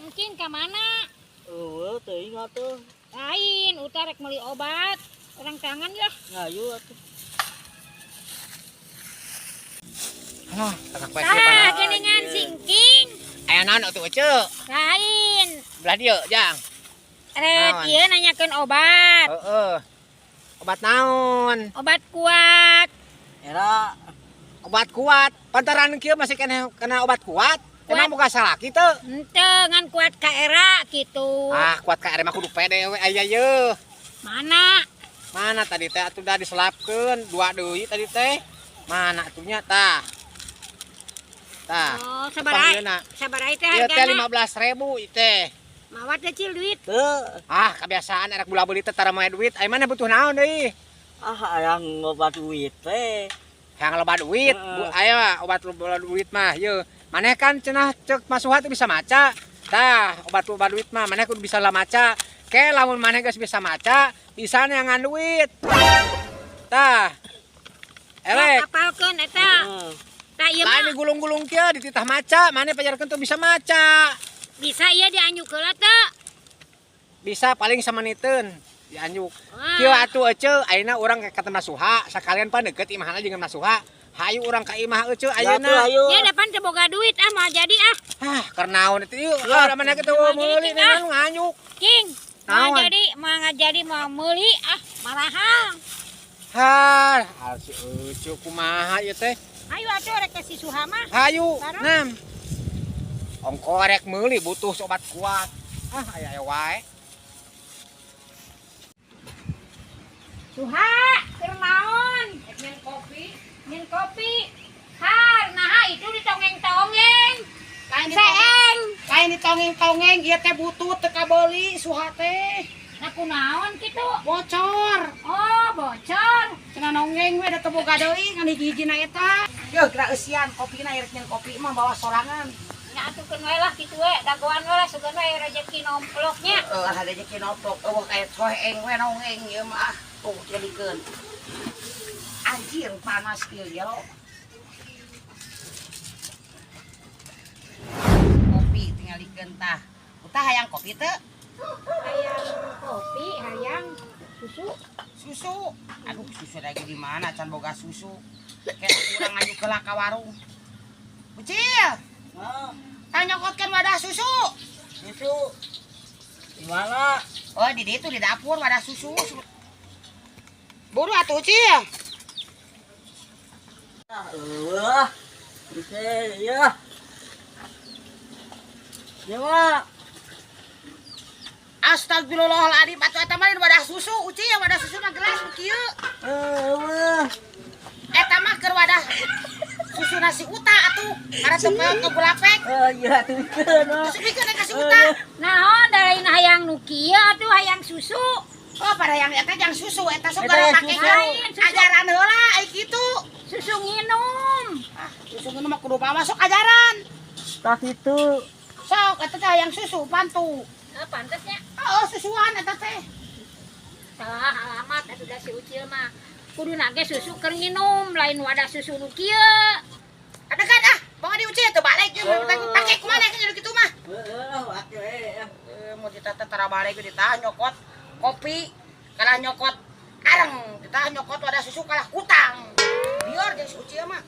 Jang Engking ka mana? Eueuh teuing atuh. Lain, uta rek meuli obat. Orang tangan ya. Ngayu atuh. Ah, Tah, geuningan si Engking. Aya naon atuh Ece? Lain. Belah dieu, Jang. Rek ieu nanyakeun obat. Heeh. Obat naon? Obat kuat. Era obat kuat. Pantaran kieu masih kena obat kuat. Emang boga salaki teu? Henteu, ngan kuat ka era kitu. Ah, kuat ka era mah kudu pede we aya ye. Mana? Mana tadi teh atuh da diselapkeun dua deui tadi teh. Mana atuh nya tah? Tah. Oh, sabaraha? Sabaraha teh hargana? Ieu teh 15.000 ieu teh. Mawa teh cil duit. Teu. Ah, kebiasaan arek bula beuli teh tara moe duit. Aya mana butuh naon deui? Ah, hayang obat duit teh. Hayang loba duit. Aya obat loba duit mah ieu. Maneh kan cenah cek Mas Suha teh bisa maca. Tah, obat loba duit mah maneh kudu bisa lah maca. Ke lamun maneh geus bisa maca, bisa neangan duit. Tah. Elek. Apalkeun eta. Tah ieu mah. Lain digulung-gulung kieu dititah maca, maneh pajarkeun teu bisa maca. Bisa ieu dianjuk heula teu? Bisa paling samaniteun dianjuk. Kieu atuh Ece, ayeuna urang ka Mas Suha, sakalian pan deukeut imahna jeung Mas Suha. Hayu urang ka imah Ece ayeuna. Ya depan teu boga duit ah moal jadi ah. Ah, keur naon itu ieu? Ah, maneh kitu meuli naon nganyuk. King, moal jadi, moal jadi moal meuli ah, marahal. Hah, si Ece kumaha ieu teh? Hayu atuh rek ka si Suha mah. Hayu, nam. Ongko rek meuli butuh obat kuat. Ah, aya aya wae. Suha, keur naon? Rek nyen kopi. Nyen kopi. Har, naha itu ditongeng-tongeng. Seeng. Lain ditongeng-tongeng, ieu teh butut teu kabeuli Suha teh. Nah kunaon kitu? Bocor. Oh, bocor. Cenah nonggeng we da teu boga deui ngan hiji-hijina eta. Yeuh, geura eusian kopina rek nyen kopi mah bawa sorangan. Nya atukeun we lah kitu we, dagoan we lah sugan we rejeki nomploknya. Heeh, rejeki nomplok eueuh kaya soeng we nonggeng ieu mah. Tuh jadikeun. Anjir panas kieu ya lo. Kopi tingalikeun tah. Utah hayang kopi teu? Hayang kopi, hayang susu. Susu. Aduh, susu lagi di mana can boga susu. Kayak kurang aju heula ka warung. Ucil. Heeh. Tah nyokotkeun wadah susu. Susu. Di mana? Oh, di ditu di dapur wadah susu. Buru atuh Ucil. Eueuh. Bisa ya. Ya mah. Astagfirullahaladzim, atuh eta mah wadah susu, Ucil, wadah susu mah gelas nu kieu. Eueuh. Eta mah keur wadah susu nasi uta atuh, karena teu peot nu gulapek. Iya atuh bikeun. Terus bikeun ka si uta. Naon da lain hayang nu kieu atuh hayang susu. Oh, pada yang eta jang susu eta sok gara pake ajaran heula ai kitu. Susu nginum. Ah, susu nginum mah kudu bawa sok ajaran. Tah kitu. Sok eta teh hayang susu pantu. Heuh, pantes nya. Heeh, susuan eta teh. Salah alamat atuh da si Ucil mah. Kuduna ge susu keur nginum, lain wadah susu nu kieu. Adegan ah, bawa di Ucil teu balik jeung pake kumaha kan kitu mah. Heeh, pake we. Mun ditata tara balik ditah nyokot kopi kalah nyokot areng, ditah nyokot wadah susu kalah kutang. Biar jeung si Ucil mah.